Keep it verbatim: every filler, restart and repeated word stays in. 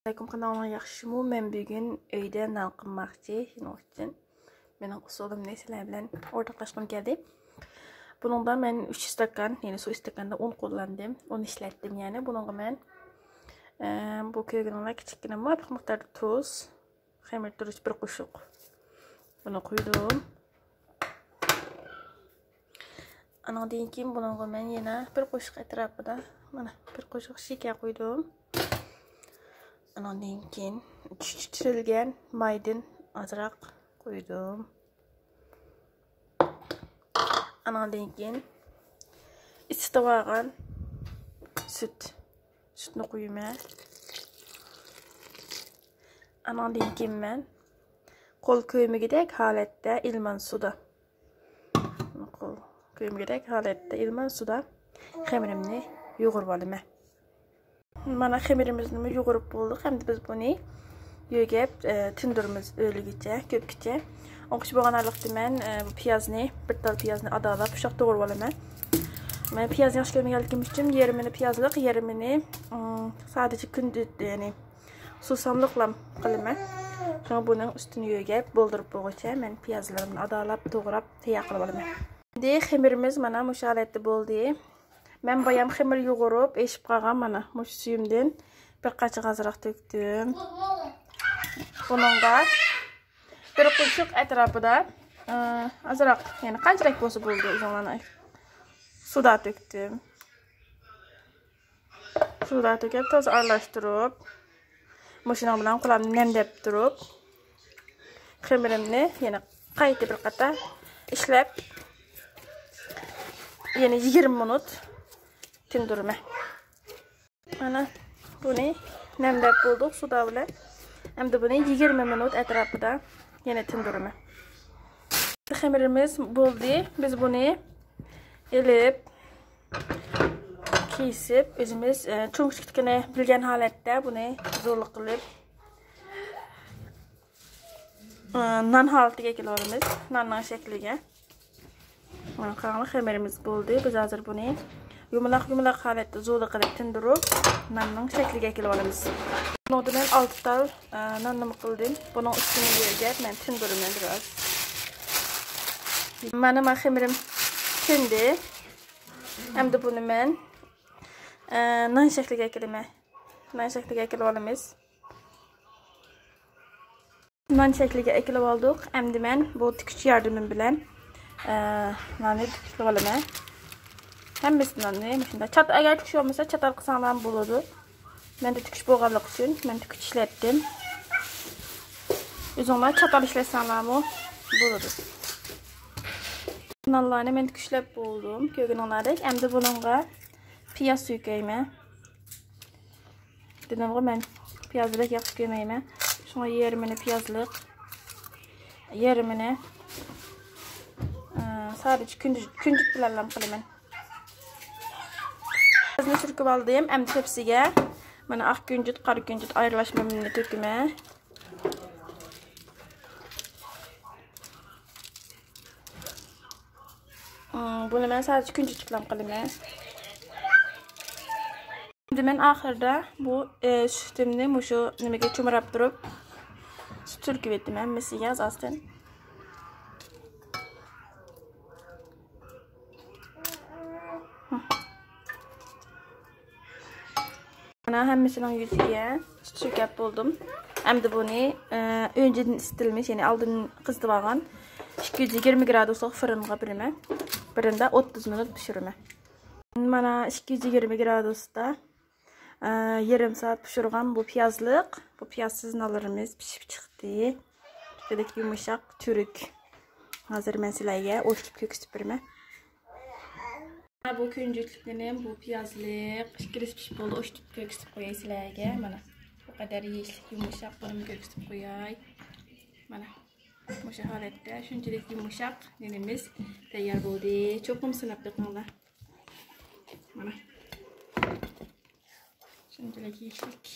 ئەسسالامۇئەلەيكۇم، قانداقلار، ياخشىمۇ؟ مەن بۈگۈن ئۆيدە نان قىلماقچى. شۇنىڭ ئۈچۈن مېنىڭ ئۇسۇلۇمنى سىلەر بىلەن ئورتاقلاشقۇم كەلدى. بۇنىڭدا مەن ئۈچ ئىستاكان، يەنى سۇ ئىستاكاندا ئۇن قوللاندىم. ئۇن ئىشلەتتىم، يەنى بۇنىڭغا مەن، ئە، بۇ كۆرگىنىڭلار كىچىككىنە مۇۋاپىق مىقداردا تۇز، خېمىر تۇرۇش بىر قوشۇق. بۇنى قۇيدۇم. ئانىڭدىن كېيىن بۇنىڭغا مەن يەنە بىر قوشۇق ئەتراپىدا، مانا، بىر قوشۇق شېكەر قۇيدۇم. ئانىڭدىن كېيىن چۈچۈرۈلگەن مايدىن ئازراق قۇيدۇم. ئانىڭدىن كېيىن ئىسسىتىۋالغان سۈت، سۈتنى قۇيىمەن. ئانىڭدىن كېيىن مەن قول كۆيمىگۈدەك ھالەتتە ئىلمان سۇدا، قول كۆيمىگۈدەك ھالەتتە ئىلمان سۇدا خېمىرىمنى يۇغۇرۇپ ئالىمەن. مانا، خېمىرىمىزنىمۇ يۇغۇرۇپ بولدۇق. ئەمدى بىز بۇنى يۆگەپ، ئە، تىندۇرىمىز ئۆلگۈچە، كۆپكىچە. ئوڭۇش بولغان ھاللىقتا مەن، ئە، پىيازنى، بىر تال پىيازنى ئادالاپ، ئۇششاق توغرىۋالىمەن. مەن پىيازنى ياخشى كۆرمىگەنلىكىم ئۈچۈن يېرىمىنى پىيازلىق، يېرىمىنى، ئىم، سادىچە كۈندۈز، يەنى سۇساملىقلام قىلىمەن. شۇڭا بۇنىڭ ئۈستىنى يۆگەپ، بولدۇرۇپ بولغۇچە مەن پىيازلىرىمنى ئادالاپ، توغراپ تەييار قىلىپ ئالىمەن. ئەمدى خېمىرىمىز مانا مۇشۇ ھالەتتە بولدى. مەن بايام خېمىر يۇغۇرۇپ، ئېشىپ قالغان مانا مۇشۇ سۈيۈمدىن بىر قاچىغا ئازراق تۆكتۈم. بۇنىڭغا بىر قوشۇق ئەتراپىدا، ئى، ئازراق، يەنى قانچىلىك بولسا بولىدۇ، ئۆزۈڭلارنىڭ سۇدا تۆكتۈم. سۇدا تۆكۈپ، تازا ئارىلاشتۇرۇپ، مۇشۇنىڭ بىلەن قولۇمنى نەمدەپ تۇرۇپ، خېمىرىمنى يەنە قايتا بىر قاتا ئىشلەپ، يەنە يىگىرمە مىنۇت تىندۇرىمەن. مانا، بۇنى نەمدەپ بولدۇق سۇدا بىلەن. ئەمدى بۇنى يىگىرمە مىنۇت ئەتراپىدا يەنە تىندۇرىمەن. خېمىرىمىز بولدى. بىز بۇنى ئېلىپ، كېسىپ، ئۆزىمىز، ئە، چوڭ كىچىكلىكىنى بىلگەن ھالەتتە بۇنى زۇلۇ قىلىپ، ئە، نان ھالىتىگە كېلىۋالىمىز. ناننىڭ شەكلىگە. مانا قاراڭلار، خېمىرىمىز بولدى. بىز ھازىر بۇنى يۇمىلاق-يۇمىلاق ھالەتتە زۇلۇ قىلىپ تىندۇرۇپ، ناننىڭ شەكلىگە كېلىۋالىمىز. بۇنىڭدا مەن ئالتە تال، ئە، ناننىمۇ قىلدىم. بۇنىڭ ئۈستىنى يۆگەپ مەن تىندۇرىمەن بىراز. مانا، مانا خېمىرىم تىندى. ئەمدى بۇنى مەن، ئە، نان شەكلىگە ئەكىلىمەن. نان شەكلىگە ئەكىلىۋالىمىز. نان شەكلىگە ئەكىلىۋالدۇق. ئەمدى مەن بۇ تىككۈچ ياردىمىم بىلەن، ئە، ناننى تىككۈچلىۋالىمەن. ھەممىسى ناننى مۇشۇنداق چات-، ئەگەر تىككۈچ بولمىسا، چاتال قىلساڭلارمۇ بولىدۇ. مەندە تىككۈچ بولغانلىقى ئۈچۈن مەن تىككۈچ ئىشلەتتىم. ئۆزۈڭلار چاتال ئىشلەتسەڭلارمۇ بولىدۇ. نانلارنى مەن تىككۈچلەپ بولدۇم، كۆرگىنىڭلاردەك. ئەمدى بۇنىڭغا پىياز سۆيكەيمەن. دېدىمغۇ، مەن پىيازنى بەك ياخشى كۆرمەيمەن. شۇڭا يېرىمىنى پىيازلىق، يېرىمىنى، ئە، سادىچە كۈنجۈت، كۈنجۈت بىلەنلا قىلىمەن. پىيازنى سۈركۈپ ئالدىم. ئەمدى تەپسىگە مانا ئاق كۈنجۈت، قارا كۈنجۈت ئايرىلاشمىنى تۆكىمەن. ئىم، بۇنى مەن سادىچە كۈنجۈتلۈكلەم قىلىمەن. ئەمدى مەن ئاخىرىدا بۇ، ئى، سۈتۈمنى مۇشۇ نېمىگە چۇمراپ تۇرۇپ، سۈت سۈركۈۋېتىمەن ھەممىسىگە ئاز-ئازدىن. مانا ھەممىسىنىڭ يۈزىگە سۈت سۈركەپ بولدۇم. ئەمدى بۇنى، ئە، ئۆنجىدىن ئىسسىتىلمىش، يەنى ئالدىن قىزىتىۋالغان ئىككى يۈز يىگىرمە گرادۇسلۇق فىرىنغا بېرىمەن. فىرىندا ئوتتۇز مىنۇت پىشۇرىمەن. مانا ئىككى يۈز يىگىرمە گرادۇستا، ئە، يېرىم سائەت پىشۇرغان بۇ پىيازلىق، بۇ پىيازسىز نانلىرىمىز پىشىپ چىقتى. جۈپىدەك يۇمشاق تۈرۈك. ھازىر مەن سىلەرگە ئوشتۇپ كۆرسىتىپ بېرىمەن. بۇ كۈنجۈتلۈكنى، بۇ پىيازلىق ئىككىلىسى پىشىپ بولدى. ئوشتۇپ كۆرسىتىپ قوياي سىلەرگە. مانا بۇ قەدەر يېيىشلىك يۇمشاق، بۇنىمۇ كۆرسىتىپ قوياي. مانا مۇشۇ ھالەتتە شۇنچىلىك يۇمشاق نېنىمىز تەييار بولدى. چوقۇم سىناپ بېقىڭلار. مانا شۇنچىلىك يېيىشلىك.